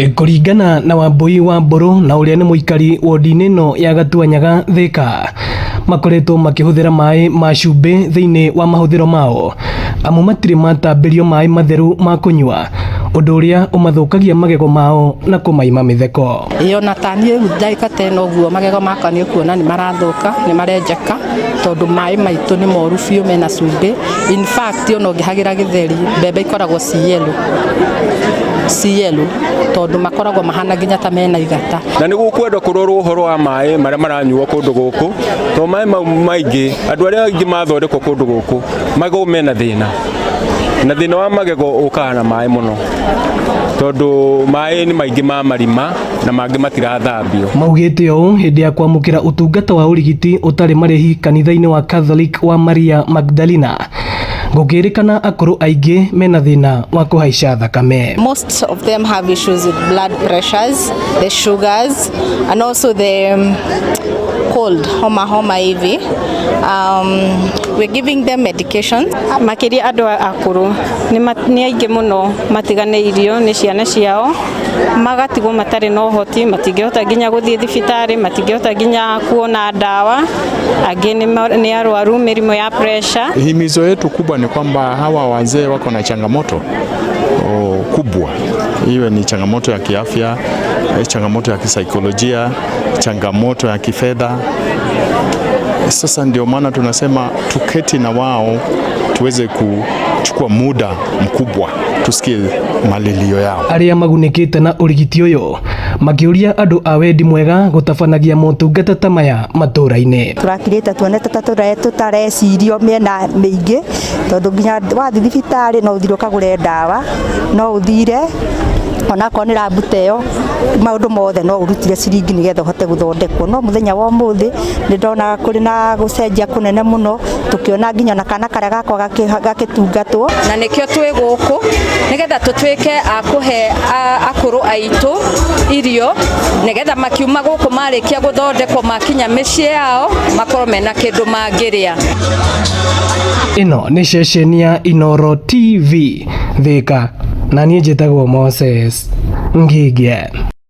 Kũringana na Wambui wa Mbũrũ na ũrĩa nĩ mũikari wodi-inĩ ĩno ya Gatuanyaga Thika, makoretwo makĩhũthĩra maĩ ma cumbĩ thĩinĩ wa mahũthĩro mao amu matirĩ matambĩrio maĩ matheru ma kũnyua, ũndũ ũrĩa ũmathũkagia magego mao na kũmaima mĩtheko. Ĩĩ ona ta niĩ rĩu ndagĩka ta ĩno ũguo magego makwa nĩ ũkuona nĩ marathũka, nĩ marenjeka tondũ maĩ maitũ nĩ moru biũ mena cumbĩ. In fact ona ũngĩhagĩra gĩtheri mbembe ikoragwo ci yellow, ci yellow tondũ makoragwo mahana nginya ta mena igata. Na nĩ gũkwenda kũrorwo ũhoro wa maĩ marĩa maranyuo kũndũ gũkũ, tondũ maĩ mau maingĩ andũ arĩa aingĩ mathondekwo kũndũ gũkũ magego mena thĩna, na thĩna wa magego ũkaga na maĩ mũno, tondũ maĩ nĩ maingĩ ma marima na mangĩ matirathambio. Maugĩte ũũ hĩndĩ ya kwamũkĩra ũtungata wa ũrigiti ũtarĩ marĩhi kanitha-inĩ wa Catholic wa Maria Magdalena. Gũkĩrĩkana akũrũ aingĩ mena thĩna wa kũhaica thakame. Most of them have issues with blood pressures, the sugars, and also the cold, homa homa hivi. We're giving them medication. Makĩria andũ akũrũ nĩ aingĩ mũno matiganĩirio nĩ ciana ciao, magatigwo matarĩ na ũhoti, matingĩhota nginya gũthiĩ thibitarĩ, matingĩhota nginya kuona ndawa, angĩ nĩ arwaru mĩrimũ ya pressure. Himizo yetu kubwa ni kwamba hawa wazee wako na changamoto kubwa, iwe ni changamoto ya kiafya, changamoto ya kisaikolojia, changamoto ya kifedha. Sasa ndio maana tunasema tuketi na wao tuweze kuchukua muda mkubwa tusikie malilio yao. Arĩa magunĩkĩte na ũrigiti ũyũ makĩũria andũ a wendi mwega gũtabanagia motungata ta maya matũũra-inĩ. Tũrakirĩte tuonete ta tũtarecirio mĩena mĩingĩ, tondũ nginya wathiĩ thibitarĩ no ũthire ũkagũre ndawa, no ũthire onakorwo nĩ rambu ta ĩyo, maũndũ mothe no ũrutire ciringi nĩgetha ũhote gũthondekwo. No mũthenya wa ũmũthĩ nĩ ndona kũrĩ na gũcenjia kũnene mũno, tũkĩona nginya ona kana karĩa gakwa gakĩtungatwo. Na nĩkĩo twĩ gũkũ nĩgetha tũtuĩke a kũhe akũrũ aitũ irio, nĩgetha makiuma gũkũ marĩkia gũthondekwo makinya mĩciĩ yao makorwo mena kĩndũ mangĩrĩa. Ĩno nĩ ceceni ya Inooro TV Thika, na niĩ njĩtagwo Moses Ngige.